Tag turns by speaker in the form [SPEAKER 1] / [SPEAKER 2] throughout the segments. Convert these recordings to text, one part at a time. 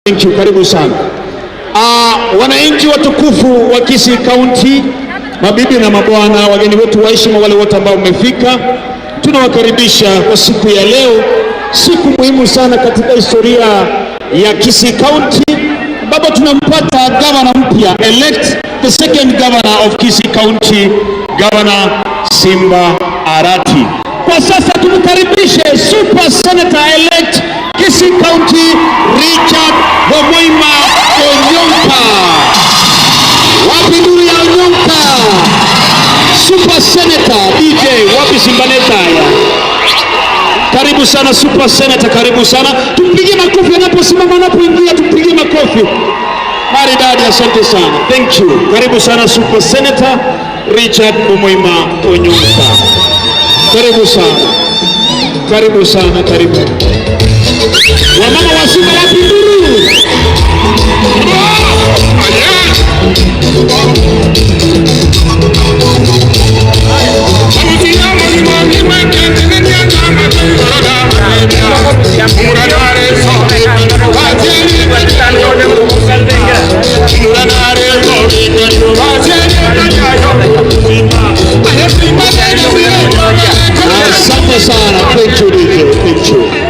[SPEAKER 1] Thank you, karibu sana. Wananchi watukufu wa Kisii County, mabibi na mabwana, wageni wetu wa heshima, wale wote ambao mmefika, tunawakaribisha kwa siku ya leo, siku muhimu sana katika historia ya Kisii County, ambapo tunampata gavana mpya elect, the second governor of Kisii County, Governor Simba Arati. Kwa sasa tumkaribishe Super Senator elect Kisii County, Richard Omoima Onyonka. Wapi nuru ya Onyonka? Super Senator DJ, wapi Simbaneta haya? Karibu sana Super Senator, karibu sana. Tumpigie makofi anaposimama, anapoingia, tumpigie makofi maridadi. Asante sana, thank you. Karibu sana Super Senator Richard Omoima Onyonka, karibu sana, karibu sana, karibu. Wamama wa Simba, wapi nduru? Asante sana, thank you DJ, thank you.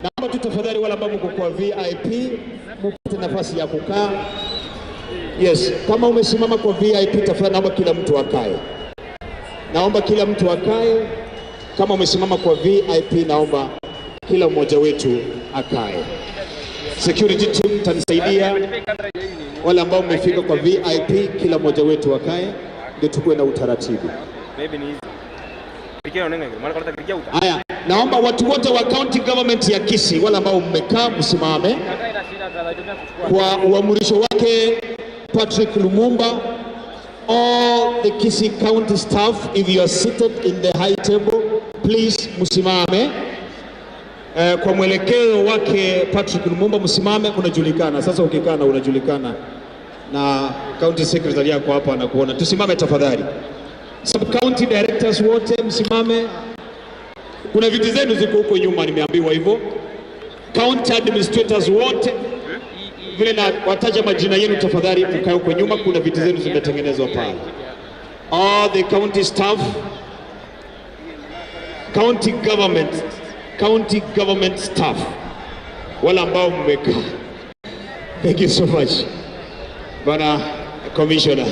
[SPEAKER 1] Naomba tu tafadhali wale ambao mko kwa VIP mupate nafasi ya kukaa. Yes, kama umesimama kwa VIP tafadhali naomba kila mtu akae. Naomba kila mtu akae. Kama umesimama kwa VIP naomba kila mmoja wetu akae. Security team tanisaidia. Wale ambao mmefika kwa VIP kila mmoja wetu akae, ndio tukuwe na utaratibu. Haya, naomba watu wote wa county government ya Kisii, wale ambao mmekaa msimame. Kwa uamurisho wake Patrick Lumumba, all the Kisii County staff, if you are seated in the high table, please msimame. Kwa mwelekeo wake Patrick Lumumba, msimame, unajulikana. Sasa ukikaa na unajulikana na county secretary yako hapa anakuona. Tusimame tafadhali. Sub county directors wote msimame. Kuna viti zenu ziko huko nyuma, nimeambiwa hivyo. County administrators wote, vile na wataja majina yenu tafadhali, mkae huko nyuma, kuna viti zenu zimetengenezwa pale. All the county staff, county government, county government staff, wale ambao mmekaa. Thank you so much, Bwana Commissioner.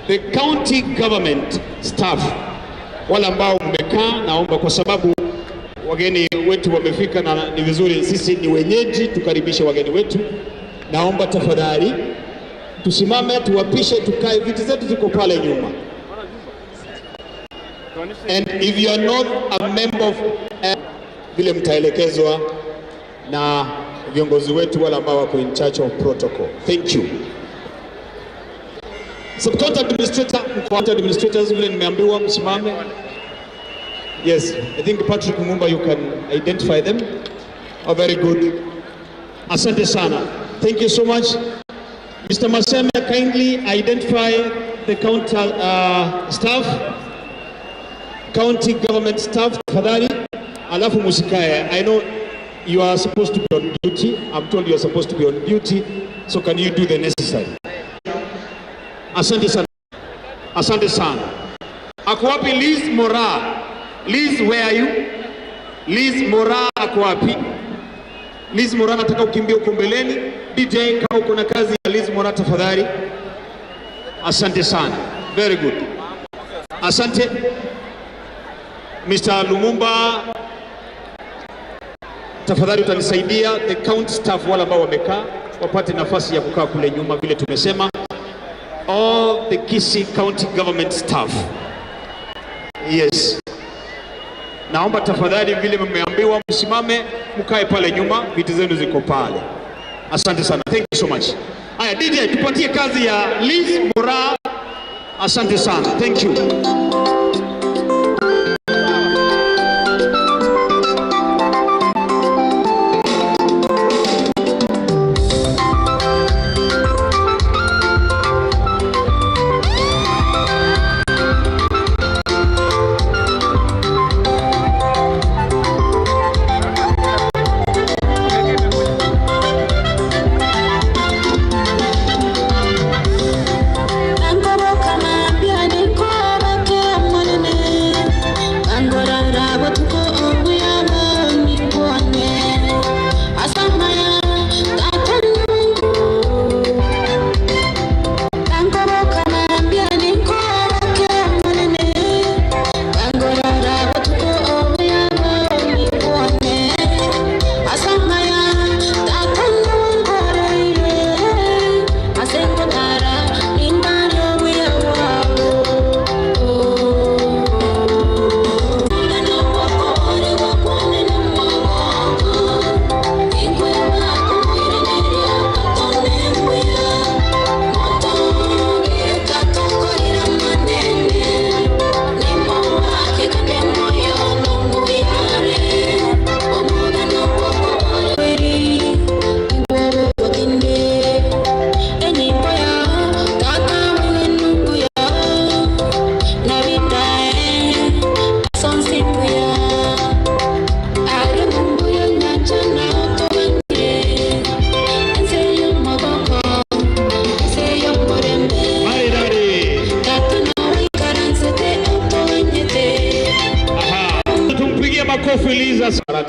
[SPEAKER 1] The county government staff, wale ambao mmekaa, naomba kwa sababu wageni wetu wamefika na ni vizuri sisi ni wenyeji tukaribishe wageni wetu. Naomba tafadhali tusimame, tuwapishe, tukae, viti zetu ziko pale nyuma. And if you are not a member of vile mtaelekezwa na viongozi wetu wale ambao wako in charge of protocol. Thank you. Sub-county administrator, county administrators vile nimeambiwa msimame. Yes, I think Patrick Mumba, you can identify them. Oh, very good. Asante sana. Thank you so much. Mr. Maseme, kindly identify the county staff, county government staff, tafadhali. Alafu musikae. I know you are supposed to be on duty. I'm told you are supposed to be on duty. So can you do the necessary? Asante sana. Asante sana. Ako wapi Liz Mora? Liz, where are you? Liz Mora ako wapi? Liz Mora, nataka ukimbie huko mbeleni. DJ, kama uko na kazi ya Liz Mora tafadhali. Asante sana. Very good. Asante. Mr. Lumumba, tafadhali utanisaidia the count staff wale ambao wamekaa wapate nafasi ya kukaa kule nyuma vile tumesema. All the Kisii County government staff. Yes. Naomba tafadhali vile mmeambiwa msimame mkae pale nyuma, viti zenu ziko pale. Asante sana. Thank you so much. Haya DJ, tupatie kazi ya Liz Mora. Asante sana. Thank you.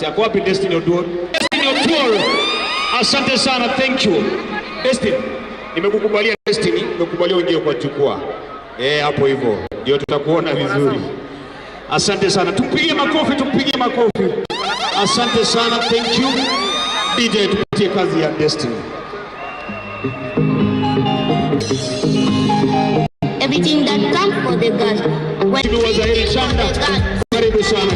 [SPEAKER 1] Ako wapi Destiny Oduor? Destiny Oduor. Asante sana, thank you. Destiny, nimekukubalia Destiny, nimekukubalia uingie kwa jukwaa. Hapo hivyo. Ndio tutakuona vizuri. Asante sana. Tupigie makofi, tupigie makofi. Asante sana, thank you. DJ, tupatie kazi ya Destiny.
[SPEAKER 2] Everything that comes for the God.
[SPEAKER 1] Karibu sana,